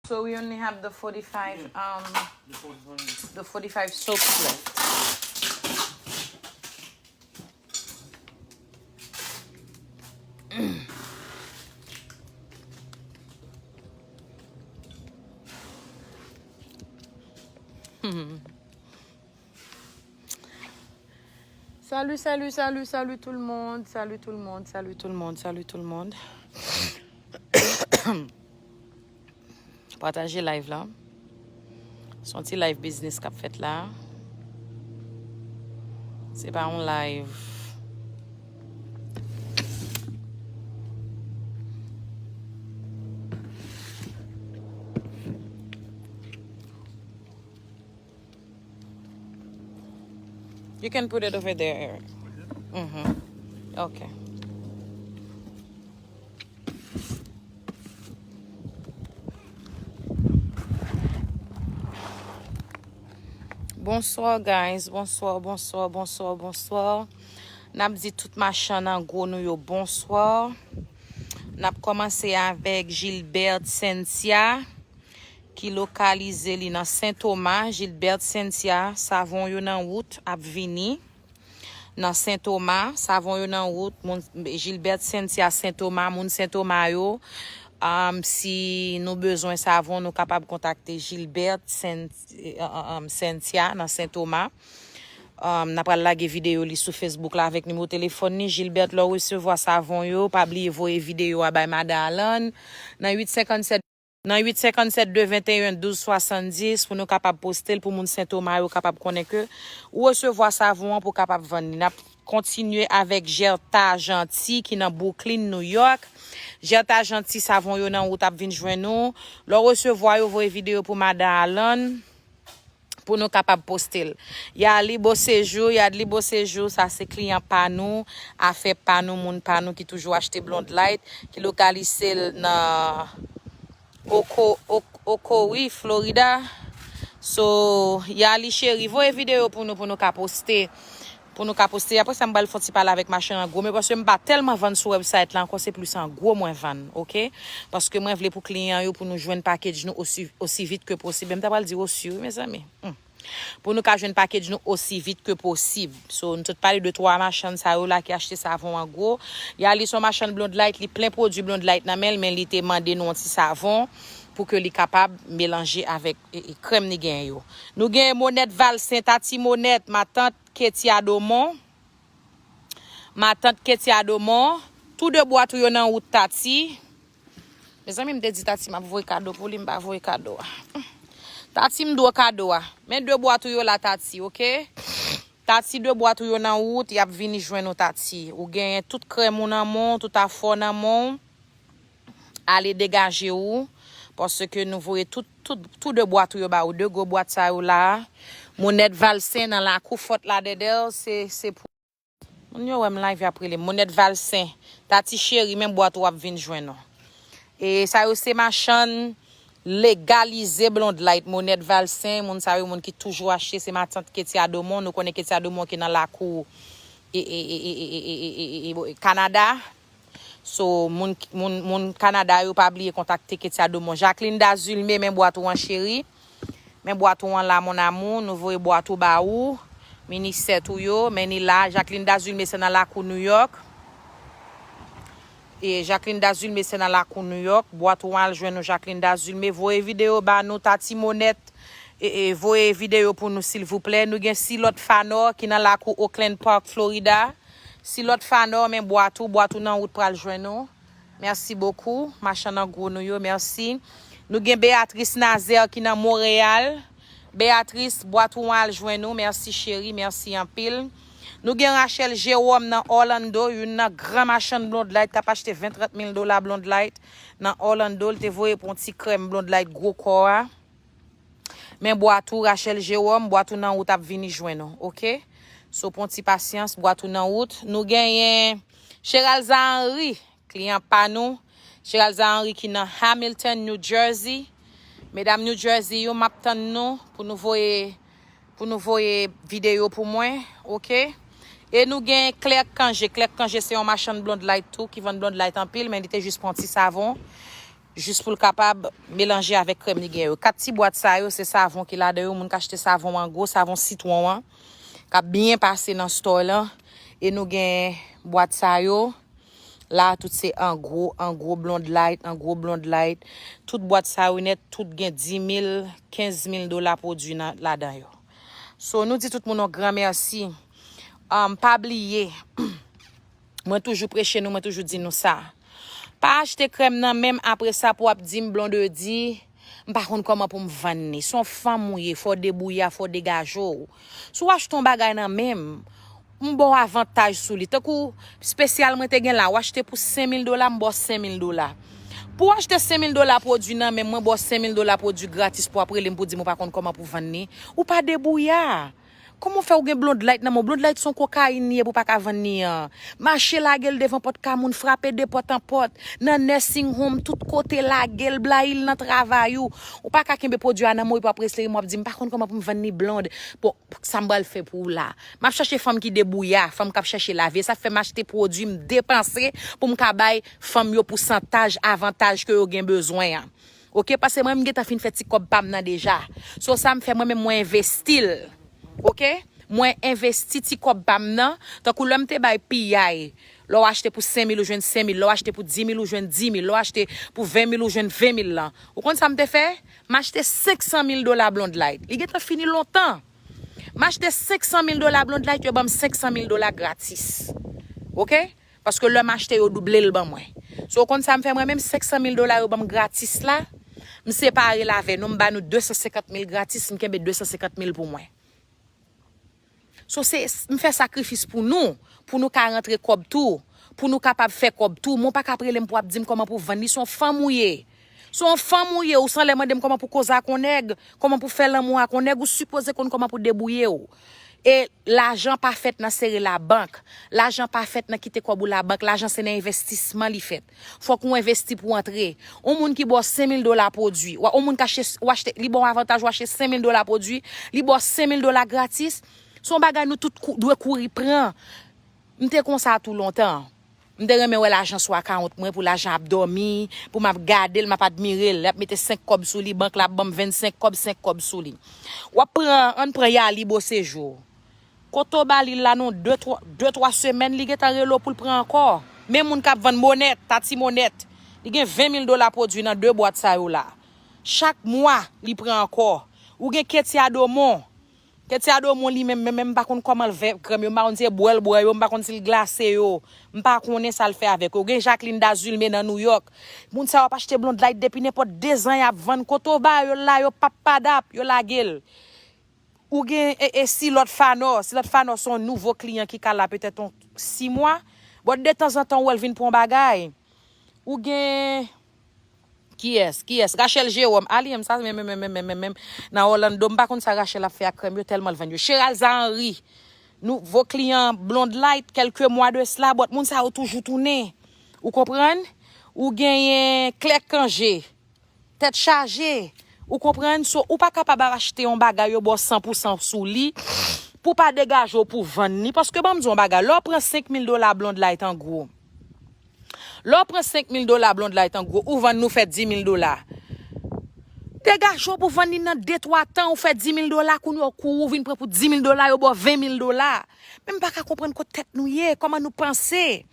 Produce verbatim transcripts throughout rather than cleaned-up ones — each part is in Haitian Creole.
So we only have the forty-five, um, the forty-five soaps left. Salut, salut, salut, salut tout le monde, salut tout le monde, salut tout le monde, salut tout le monde. Pataje live la. Se yon ti live business k ap fèt la. Se pa yon live. You can put it over there, Eric. Mm-hmm. Okay. Bonsoir, guys. Bonsoir, bonsoir, bonsoir, bonsoir. N ap di tout machann an gwo nou yo bonsoir. N ap kòmanse avèk Gilbert Cynthia, ki lokalize li nan Sen Toma. Gilbert Cynthia, savon yo nan wout ap vini. Nan Sen Toma, savon yo nan wout. Moun, Gilbert Cynthia Sen Toma, moun Sen Toma yo. Um, si nou bezwen savon, nou kapab kontakte Gilbert Cyn-, um, Cynthia nan Sen Toma. Um, n a pral lage videyo li sou Facebook la avèk nimewo telefòn li. Gilbert, lè w resevwa savon yo, pa bliye voye videyo a bay Madan Alan nan uit senkannsèt, nan uit senkannsèt de venteyen douz swasanndis pou nou kapab poste l pou moun Sen Toma yo kapab konnen ke ou resevwa savon an pou w kapab vann li. N ap kontinye avèk Gerta Janti ki nan Brooklyn, New York. Gerta Janti, savon yo nan wout ap vin jwenn ou. Lè w resevwa yo, voye videyo pou Madan Alan pou nou kapab poste l. Yali Bo Sejou, Yadli Bo Sejou, sa se kliyan pa nou, afè pa nou, moun pa nou ki toujou achte Blonde Light, ki lokalize l nan Oko-, Ok-, Ocoee, Florida. So, Yali cheri, voye videyo pou nou, pou nou ka poste. Pou nou ka poste. Apre sa, m pral fè yon ti pale avèk machann an gwo, men paske m pa tèlman vann sou website la ankò, se plis an gwo mwen vann, oke? Paske mwen vle pou kliyan yo, pou nou jwenn package nou osi, osi vit ke posib. Men m ta pral di osi, wi, mezanmi. Hmm. Pou nou ka jwenn package nou osi vit ke posib. So, nou tout pale de twa machann sa yo la ki achte savon an gwo. Yali se yon machann Blonde Light, li plen pwodui Blonde Light nan men l, men li te mande nou yon ti savon pou ke li kapab melanje avèk, e, e, krèm li genyen yo. Nou genyen Monèt Valsen, Tati Monèt, matant Ketia Domon. Matant Ketia Domon. Tou de bwat ou yo nan wout, Tati. Mezanmi, m te di Tati m ap voye kado pou li, m pa voye kado a. Tati, m dwe w kado a. Men de bwat ou yo la, Tati, oke? Tati, de bwat ou yo nan wout, y ap vini jwenn ou, Tati. Ou genyen tout krèm ou nan men w, tout afè w nan men w. Ale degaje ou, paske nou voye tout, tout, tou de bwat ou yo ba ou, de gwo bwat sa yo la. Monèt Valsen nan lakou fòt la dèdè, se, se pou moun yo wè m live y ap rele m. Monèt Valsen, Tati cheri, men bwat ou ap vin jwenn ou. E sa yo se machann legalize Blonde Light, Monèt Valsen, moun sa yo, moun ki toujou achte, se matant Ketia Domon, nou konnen Ketia Domon ki nan lakou, e, e, Kanada. So, moun, moun, moun Kanada yo, pa bliye kontakte Ketia Domon. Jacqueline Dazulme, men bwat ou an, cheri. Men bwat ou an la, mon amour. Nou voye bwat ou ba ou. Mini sèt ou yo, men ni la. Jacqueline Dazulme, se nan lakou New York. E Jacqueline Dazulme, se nan lakou New York. Bwat ou an al jwenn nou, Jacqueline Dazulme. Voye videyo ba nou, Tati Monèt. E, e, voye videyo pou nou, silvouplè. Nou gen Silòt Fanò ki nan lakou Oakland Park, Florida. Silòt Fanò, men bwat ou, bwat ou nan wout pral jwenn ou. Mèsi bokou, machann an gwo nou yo, mèsi. Nou gen Beatrice Nazaire ki nan Monreyal. Beatrice, bwat ou an al jwenn ou, mèsi cheri, mèsi anpil. Nou gen Rachel Jérôme nan Orlando, youn nan gran machann Blonde Light k ap achte ven trant mil dola Blonde Light nan Orlando. Li te voye pou yon ti krèm Blonde Light gwo kò a. Men bwat ou, Rachel Jérôme, bwat ou nan wout ap vini jwenn ou, oke? So, pran ti pasyans, bwat ou nan wout. Nou genyen Cheralza Henry, kliyan pa nou. Cheralza Henry ki nan Hamilton, New Jersey. Medam New Jersey yo, m ap tann nou pou nou voye, pou nou voye videyo pou mwen, oke? E nou gen Claire Cangé. Claire Cangé se yon machann Blonde Light tou, ki vann Blonde Light anpil, men li te jis pran ti savon. jis pou l kapab melanje avèk krèm li gen yo. Kat ti bwat sa yo, se savon ki ladan yo. Moun k achte savon an gwo, savon sitwon an, k ap byen pase nan store lan. E nou gen bwat sa yo. La, tout se an gwo, an gwo Blonde Light, an gwo Blonde Light. Tout bwat sa yo nèt, tout gen dis mil, kenz mil dola pwodui nan, ladan yo. So, nou di tout moun yon gran mèsi. Um, pa bliye, mwen toujou preche nou, mwen toujou di nou sa. Pa achte krèm nan men m, apre sa pou w ap di m Blondedy, m pa konn kòman pou m vann li. Se yon fanm ou ye, fò w debouye, fò w degaje w. Si w achte yon bagay nan men m, m ba w avantaj sou li. Tankou espesyal mwen te gen la, w achte pou senk mil dola, m ba w senk mil dola. Pou w achte senk mil dola pwodui nan men m, mwen ba w senk mil dola pwodui gratis pou w ap rele m pou di m ou pa konn kòman pou vann li. Ou pa debouye. Kòman w fè ou gen Blonde Light nan men w? Blonde Light se yon kokayin li ye pou w pa ka vann li an. Mache lage l devan pòt kay moun, frape de pòt an pòt, nan nursing home, tout kote lage l, blayi l nan travay ou. Ou pa ka kenbe pwodui a nan men w epi w ap rele m w ap di m pa konn kòman pou m vann li Blonde. Bon, sa m pral fè pou ou la. M ap chache fanm ki debouya, fanm k ap chache lavi. E sa fè m achte pwodui, m depanse pou m ka bay fanm yo pousantaj, avantaj ke yo gen bezwen an. Oke, paske mwen m gentan fin fè ti kòb pa m nan deja. So sa m fè mwen menm mwen envesti l. Oke? Mwen envesti ti kòb pa m nan. Tankou lè m te bay piyay. Lè w achte pou senk mil ou jwenn senk mil, lè w achte pou dis mil ou jwenn dis mil, lè w achte pou ven mil ou jwenn ven mil lan. Ou konn sa m te fè? M achte senk san mil dola Blonde Light. Li gentan fini lontan. M achte senk san mil dola Blonde Light, yo ban m senk san mil dola gratis. Oke? Paske lè m achte yo double l ban mwen. So, ou konn sa m fè mwen menm, senk san mil dola yo ban m gratis la, m separe l avè nou, m ba nou de san senkant mil gratis, m kenbe de san senkant mil pou mwen. So, se, m fè sakrifis pou nou, pou nou ka rantre kòb tou, pou nou kapab fè kòb tou. Men w pa ka ap rele m pou w ap di m kòman pou vann li, se yon fanm ou ye. Se yon fanm ou ye, ou sanlè mande m kòman pou koze ak yon nèg, kòman pou fè lanmou ak yon nèg, ou sipoze konn kòman pou debouye w. E lajan pa fèt nan sere labank. Lajan pa fèt nan kite kòb ou labank. Lajan se nan envestisman li fèt. Fòk ou envesti pou w antre. Yon moun ki ba w senk mil dola pwodui, w- yon moun k achte, w achte, li ba w avantaj, w achte senk mil dola pwodui, li ba w senk mil dola gratis. Se yon bagay nou tout kou- dwe kouri pran. M te konsa tou lontan. M te renmen wè lajan sou akawont mwen pou lajan ap dòmi, pou m ap gade l, m ap admire l. L ap mete senk kòb sou li, bank la ap ban m vennsenk kòb, senk kòb sou li. W ap pran, ann pran Yali Bosejou. Kote w ba li l la non, de, twa, de, twa semèn, li gentan rele w pou l pran ankò. Men moun k ap vann Monèt, Tati Monèt, li gen ven mil dola pwodui nan de bwat sa yo la. Chak mwa, li pran ankò. Ou gen Ketia Domon. Ketia Domon li menm, menm, menm, m pa konn kòman l fè krèm yo, m pa konn si se bwè l bwè yo, m pa konn si l glase yo, m pa konnen sa l fè avèk yo. Ou gen Jacqueline Dazulme nan Nouyòk. Moun sa yo ap achte Blonde Light depi nenpòt dezan y ap vann. Kote w ba yo l la, yo p ap padap, yo lage l. Ou gen, e, e, Silòt Fanò. Silòt Fanò se yon nouvo kliyan ki ka la petèt yon sis mwa. Bon, detanzantan, ou wè l vin pran yon bagay. Ou gen, kiyès? Kiyès? Rachel Jérôme. A li menm sa, menm, menm, menm, menm, menm, menm. Nan Orlando, m pa konn sa Rachel ap fè ak krèm yo, tèlman l vann yo. Cheralza Henry, nouvo kliyan Blonde Light, kèlke mwa de sla, but moun sa yo toujou tounen. Ou konprann? Ou genyen Claire Cangé. Tèt chaje. Ou konprann? So, ou pa kapab ap achte yon bagay yo ba w san pou san sou li, pou w pa degaje w pou vann li. Paske ban m di w yon bagay, lè w pran senk mil dola Blonde Light an gwo, lè w pran senk mil dola Blonde Light an gwo, ou vann nou fè dis mil dola. Degaje w pou vann li nan de twa tan, ou fè dis mil dola, kounye a w kouri, ou vin pran pou dis mil dola, yo ba w ven mil dola. Men m pa ka konprann kot tèt nou ye, kòman nou panse.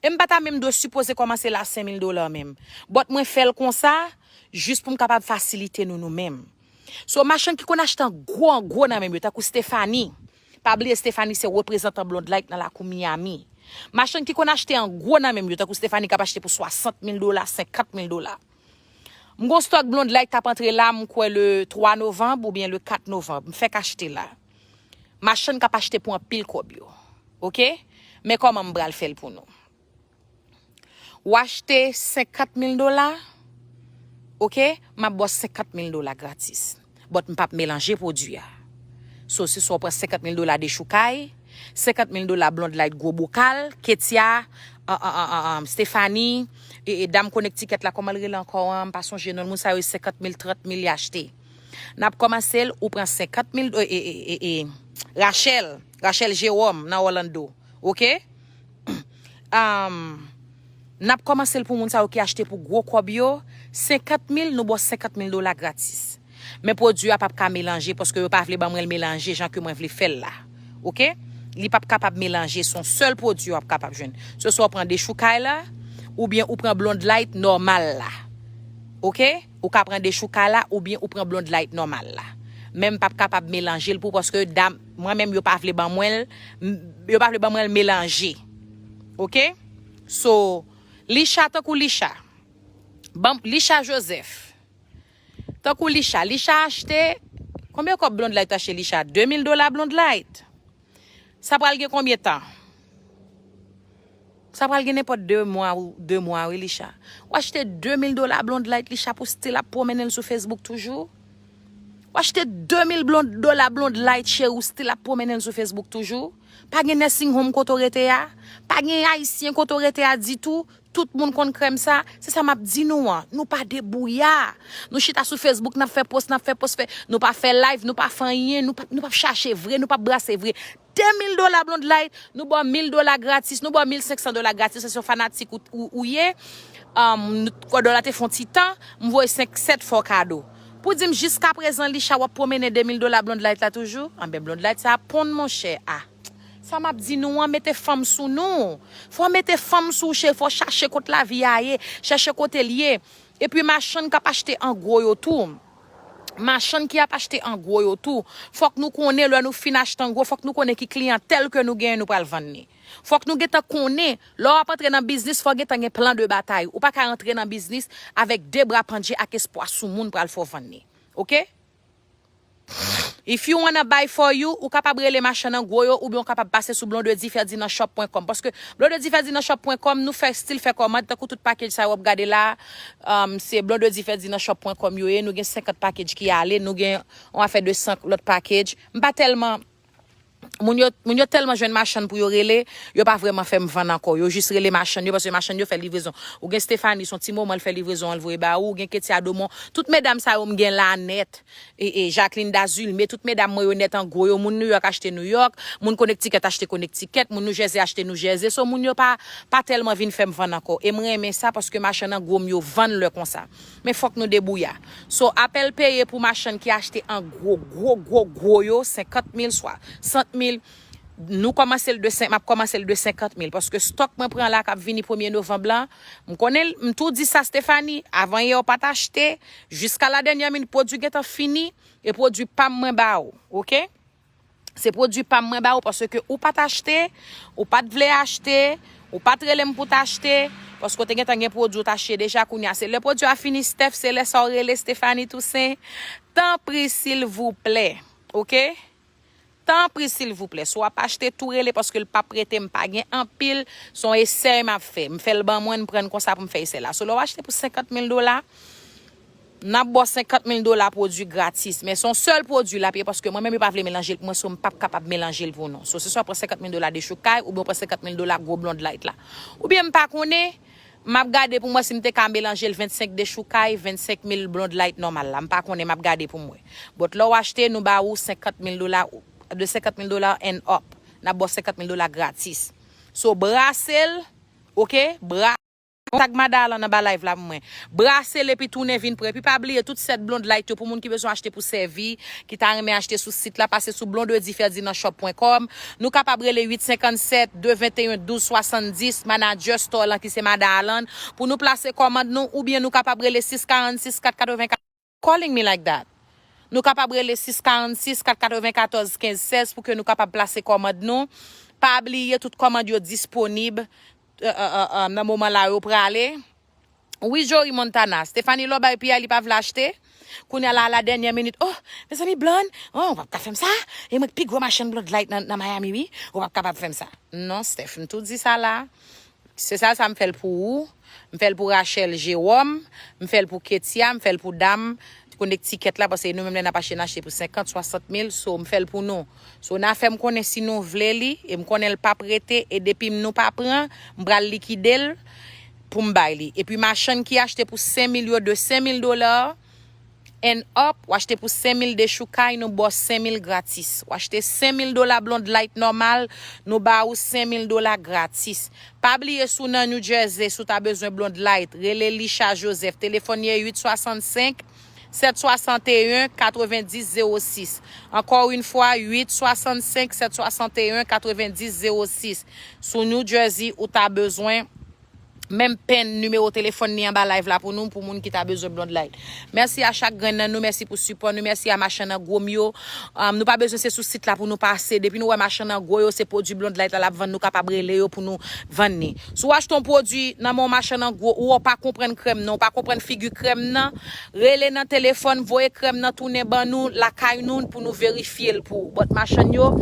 E m pa ta menm dwe sipoze kòmanse la senk mil dola menm. But mwen fè l konsa, jis pou m kapab fasilite nou, nou menm. So, machann ki konn achte an gwo, an gwo nan men m yo, tankou Stephanie. Pa bliye Stephanie se reprezantan Blonde Light nan lakou Miami. Machann ki konn achte an gwo nan men m yo, tankou Stephanie k ap achte pou swasant mil dola, senkant mil dola. M gon stòk Blonde Light k ap antre la, m kwè le twa novanm oubyen le kat novanm. M fèk achte la. Machann k ap achte pou anpil kòb yo. Oke? Men kòman m pral fè l pou nou. Ou achte senkant mil dola, oke, m ap ba w senkant mil dola gratis. But m p ap melanje pwodui a. So, se swa w pran senkant mil dola dechoukay, senkant mil dola Blonde Light gwo bokal, Ketia, an, an, an, an, an, Stephanie, e, e dam Connecticut la, kòman l rele ankò an? M pa sonje non l, moun sa yo senkant mil, trant mil y achte. N ap kòmanse l, ou pran senkant mil, e, e, e, e, e, Rachel, Rachel Jérôme nan Orlando, oke? Um, N ap kòmanse l pou moun sa yo ki achte pou gwo kòb yo, senkant mil, nou ba w senkant mil dola gratis. Men pwodui a p ap ka melanje paske yo pa vle ban mwen l melanje jan ke mwen vle fè l la. Oke? Li p ap kapab melanje, se yon sèl pwodui w ap kapab jwenn. Se swa w pran dechoukay la, oubyen ou pran Blonde Light nòmal la. Oke? Ou ka pran dechoukay la, oubyen ou pran Blonde Light nòmal la. Men m p ap kapab melanje l pou, paske dam, mwen menm yo pa vle ban mwen l, m- yo pa vle ban mwen l melanje. Oke? So, Licha, tankou Licha. Ban Licha Joseph. Tankou Licha. Licha achte, konbyen kòb Blonde Light achte Licha? De mil dola Blonde Light. Sa pral gen konbyen tan? Sa pral gen nenpòt de mwa ou de mwa, wi, Licha. Ou achte de mil dola Blonde Light, Licha, pou still ap pwomennen l sou Facebook toujou? Ou achte de mil Blonde, dola Blonde Light, cheri, ou still ap pwomennen l sou Facebook toujou? Pa gen nursing home kote w rete a? Pa gen Ayisyen kote w rete a ditou? Tout moun konn krèm sa. Se sa m ap di nou an. Nou pa debouya. Nou chita sou Facebook, n ap fè post, n ap fè post, fè, nou pa fè live, nou pa fè anyen, nou p ap, nou p ap chache vre, nou p ap brase vre. De mil dola Blonde Light, nou ba w mil dola gratis, nou ba w mil senk san dola gratis, se yon fanatik ou, ou, ou ye. Um, nou- kòdò la te fè yon ti tan, m voye senk sèt fè w kado. Pou di m jiskaprezan, Licha, w ap pwomennen de mil dola Blonde Light la toujou? Anben, Blonde Light sa a ponn, monchè. A. Sa m ap di nou an, mete fanm sou nou. Fò w mete fanm sou w, cheri, fò w chache kot lavi a ye, chèche kote l ye. Epi machann k ap achte an gwo yo tou. Machann ki ap achte an gwo yo tou. Fòk nou konnen lè nou fin achte an gwo, fòk nou konnen ki kliyantèl ke nou genyen nou pral vann li. Fòk nou gentan konnen, lè w ap antre nan biznis, fò w gentan gen plan de batay. Ou pa ka rantre nan biznis avèk de bra pandje ak espwa sou moun pral fè w vann li. Oke? If you wanna buy for you, ou kapab rele machann an gwo yo, oubyen ou kapab pase sou blondedy ferdinand shop pwen kòm. Paske blondedy ferdinand shop pwen kòm, nou fè still fè kòmand, tankou tout package sa yo w ap gade la, um, se blondedy ferdinand shop pwen kòm yo ye. Nou gen senkant package ki ale, nou gen yon afè de san lòt package. M pa tèlman, moun yo, moun yo tèlman jwenn machann pou yo rele, yo pa vrèman fè m vann ankò. Yo jis rele machann yo, paske machann yo fè livrezon. Ou gen Stephanie, se yon ti moman l fè livrezon an, l voye ba ou. Ou gen Ketia Domon. Tout medam sa yo m gen la nèt. E, e, Jacqueline Dazulme, tout medam mwen yo nèt an gwo yo, moun New York achte New York, moun Connecticut achte Connecticut, moun New Jersey achte New Jersey. So, moun yo pa, pa tèlman vin fè m vann ankò. E m renmen sa, paske machann an gwo m yo vann lè konsa. Men fòk nou debouya. So, apèl peye pou machann ki achte an gwo, gwo, gwo, gwo yo, senkant mil, swasant mil. Nou kòmanse l de senk, m ap kòmanse l de senkant mil, paske stòk mwen pran la k ap vini premye novanm lan, m konnen l, m tou di sa, Stephanie, avan yè w pa t achte, jiska la dènyè minit, pwodui gentan fini, e pwodui pa m mwen ba ou, oke? Se pwodui pa m mwen ba ou, paske ou pa t achte, ou pa t vle achte, ou pa t rele m pou t achte, paske w te gentan gen pwodui w t achte deja. Kounye a, se lè pwodui a fini, Steph, se lè sa w rele Stephanie Toussaint. Tanpri, silvouplè, oke? Tanpri, silvouplè, si w ap achte, tou rele, paske l p ap rete, m pa gen anpil, se yon esèy m ap fè. M fè l ban mwen, m pran l konsa pou m fè esèy la. So, lè w achte pou senkant mil dola, n ap ba w senkant mil dola pwodui gratis. Men se yon sèl pwodui l ap ye, paske mwen menm yo pa vle melanje l pou mwen, so m p ap kapab melanje l pou nou. So, se swa w pran senkant mil dola dechoukay, oubyen w pran senkant mil dola gwo Blonde Light la. Oubyen m pa konnen, m ap gade pou m wè si m te ka melanje l, vennsenk dechoukay, vennsenk mil Blonde Light nòmal la. M pa konnen, m ap gade pou m wè. But lè w achte, nou ba ou senkant mil dola, de senkant mil dola and up. N ap ba w senkant mil dola gratis. So, brase l, oke? Bra- Tag Mada Alan anba live la pou mwen. Brase l epi tounen vin pran. Epi pa bliye tout sèt Blonde Light yo pou moun ki bezwen achte pou sèvi, ki ta renmen achte sou sit la, pase sou blondedy ferdinand shop pwen kòm. Nou kapab rele uit senkannsèt, de venteyen, douz swasanndis, Manager Store lan ki se Mada Alan, pou nou plase kòmand nou, oubyen nou kapab rele sis karannsis, kat katrevenkat. Calling me like that. Nou kapab rele sis karannsis, kat katrevenkatòz, kenz sèz pou ke nou kapab plase kòmand nou. Pa bliye, tout kòmand yo disponib, euh, euh, euh, euh, nan moman la yo prale. Wi, Jory Montana. Stephanie lò bay pi a, li pa vle achte. Kounye a la, la dènyè minit. Oh, mezanmi, Blonde, oh, ou p ap ka fè m sa. E mwen k pi gwo machann Blonde Light nan, nan Miami, wi. Ou p ap kapab fè m sa. Non, Steph, m tou di sa la. Se sa, sa m fè l pou ou. M fè l pou Rachel Jérôme. M fè l pou Ketia. M fè l pou dam Connecticut la, paske nou menm lè n ap achte, n achte pou senkant, swasant mil. So, m fè l pou nou. So, n a fè m konnen si nou vle li, e m konnen l p ap rete, e depi m nou pa pran, m pral likide l pou m bay li. Epi machann ki achte pou senk mil yo, de senk mil dola, and up, ou achte pou senk mil dechoukay, nou ba w senk mil gratis. Ou achte senk mil dola Blonde Light nòmal, nou ba ou senk mil dola gratis. Pa bliye, si w nan New Jersey, si w ta bezwen Blonde Light, rele Lisha Joseph. Telefòn li uit swasann senk, sèt swasann en, katrevenndis zewo sis. Ankò yon fwa, uit swasann senk, sèt swasann en, katrevenndis zewo sis. Si w New Jersey, ou ta bezwen, menm pen nimewo telefòn li anba live la pou nou, pou moun ki ta bezwen Blonde Light. Mèsi a chak grenn nan nou, mèsi pou sipò nou, mèsi a machann an gwo m yo. Um, nou pa bezwen se sou sit la pou nou pase. Depi nou wè machann an gwo yo, se pwodui Blonde Light la l ap vann, nou kapab rele yo pou nou vann ni. Si w achte yon pwodui nan men yon machann an gwo, ou w pa konprann krèm nan, ou pa konprann figi krèm nan, rele nan telefòn, voye krèm nan tounen ban nou, lakay nou, pou nou verifye l pou ou. But machann yo,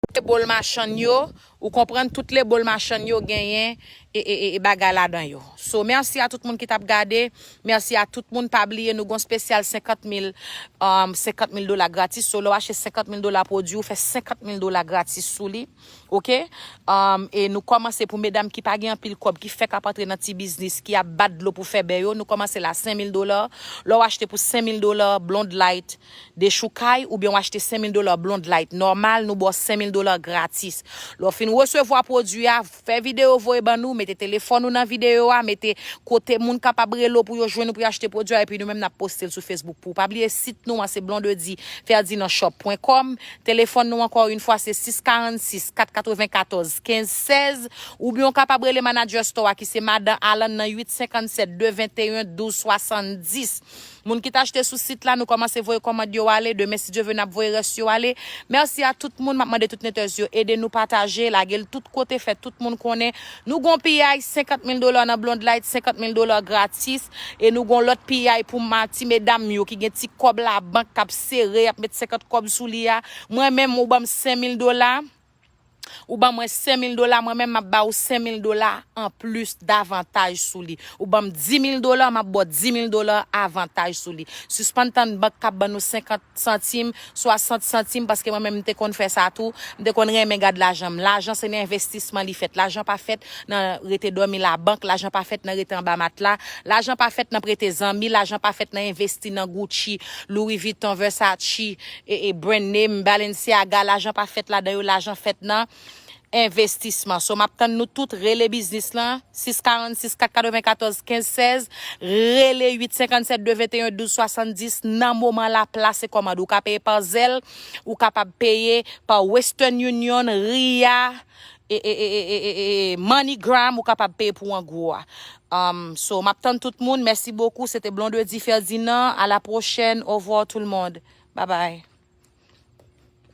tout lebòl machann yo, ou konprann, tout lebòl machann yo genyen e, e, e, e bagay ladan yo. So, mèsi a tout moun ki t ap gade, mèsi a tout moun, pa bliye nou gon spesyal senkant mil, um, senkant mil dola gratis. So, lè w achte senkant mil dola pwodui, ou fè senkant mil dola gratis sou li, oke? Um, e nou kòmanse pou medam ki pa gen anpil kòb, ki fèk ap antre nan ti biznis, ki ap bat dlo pou fè bè yo, nou kòmanse la senk mil dola. Lè w achte pou senk mil dola, Blonde Light, dechoukay, oubyen w achte senk mil dola Blonde Light nòmal, nou ba w senk mil dola gratis. Lè w fin resevwa pwodui a, fè videyo voye ban nou, mete telefòn ou nan videyo a, mete kote moun kapab rele w pou yo jwenn ou pou yo achte pwodui a, epi nou menm n ap poste l sou Facebook pou ou. Pa bliye sit nou an se blondedy ferdinand shop pwen kòm, telefòn nou ankò yon fwa se sis karannsis kat katrevenkatòz kenz sèz, oubyen w kapab rele manager store a ki se madan Alan nan uit senkannsèt de venteyen douz swasanndis. Moun ki t achte sou sit la, nou kòmanse voye kòmand yo ale. Demen, si Dye vle, n ap voye rès yo ale. Mèsi a tout moun. M ap mande tout netèz yo ede nou pataje, lage l tout kote, fè tout moun konnen. Nou gon piyay senkant mil dola nan Blonde Light, senkant mil dola gratis. E nou gon lòt piyay pou ma-, ti medam yo ki gen ti kòb labank k ap sere, y ap met senkant kòb sou li a. Mwen menm, ou ban m senk mil dola. Ou ban mwen senk mil dola, mwen menm m ap ba ou senk mil dola anplis davantaj sou li. Ou ban m dis mil dola, m ap ba w dis mil dola avantaj sou li. Sispann tann bank k ap ban nou senkant santim, swasant santim, paske mwen menm m te konn fè sa tou. M te konn renmen gad lajan m. Lajan se nan envestisman li fèt. Lajan pa fèt nan rete dòmi labank, lajan pa fèt nan rete anba matla, lajan pa fèt nan prete zanmi, lajan pa fèt nan envesti nan Gucci, Louis Vuitton, Versace, e, e brand name, Balenciaga, lajan pa fèt ladan yo, lajan fèt nan envestisman. So, m ap tann nou tout, rele biznis lan, sis karannsis kat katrevenkatòz kenz sèz, rele uit senkannsèt de venteyen douz swasanndis, nan moman la, plase kòmand. Ou ka peye pa Zelle, ou kapab peye pa Western Union, Ria, e, e, e, e, e, e, e, MoneyGram, ou kapab peye pou an gwo a. Um, so, m ap tann tout moun. Mèsi bokou. Se te Blondedy Ferdinand. À la prochaine. Au revoir tout le monde. Bye bye.